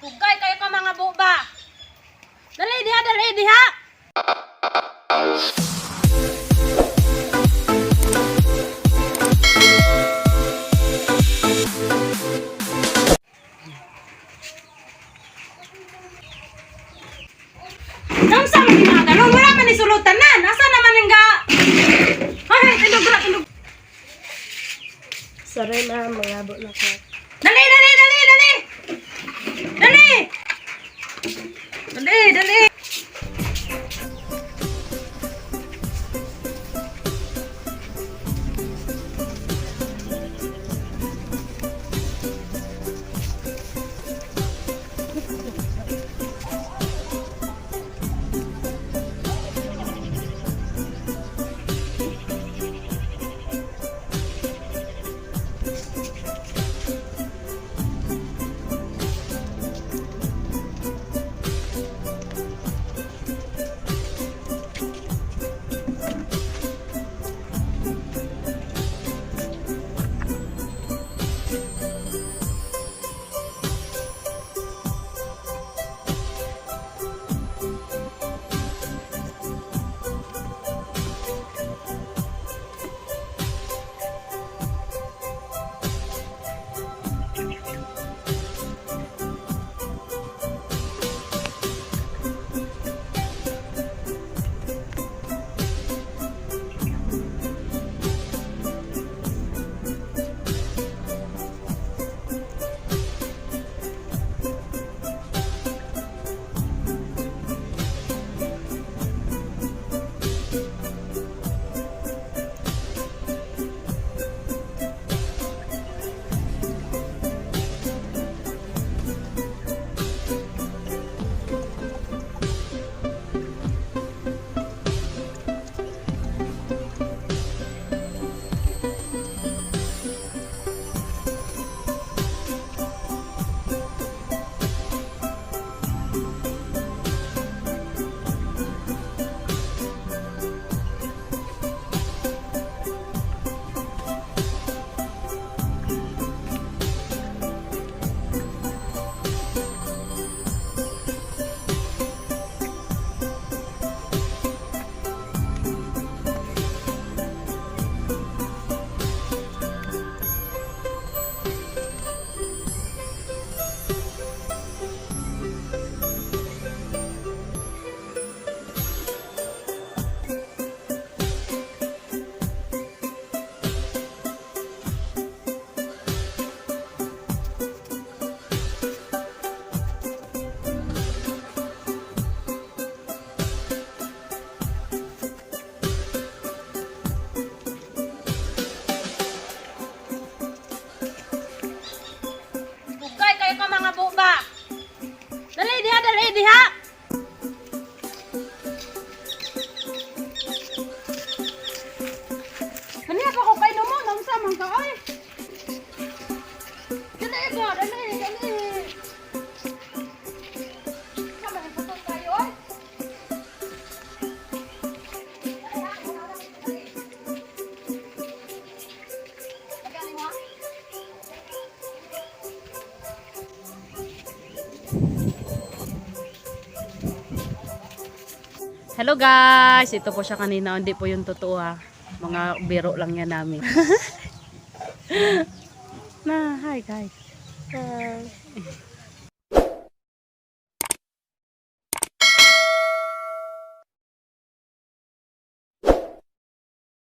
Dugay kayo ka mga buba. Dali diha, dali diha. Kamsa man yung mga ganun, wala man isulutan na. Asa naman yung ga? Ay, tindog ra, tindog. Sorry ma'am, mangabo na ko. Dali, dali, dali, dali! Dali! Dali, dali! Dugay kayo ka mga buba. Dali diha, dali diha. Kaniya pa ko kay mo, naunsa man ka oy. Dali ba, dali, dali. Sama ni putol kayo oy. Dali ha. Dali mo. Hello guys! Ito po siya kanina. Hindi po yung totoo ha. Mga biro lang yan namin. Na, hi guys. Hi.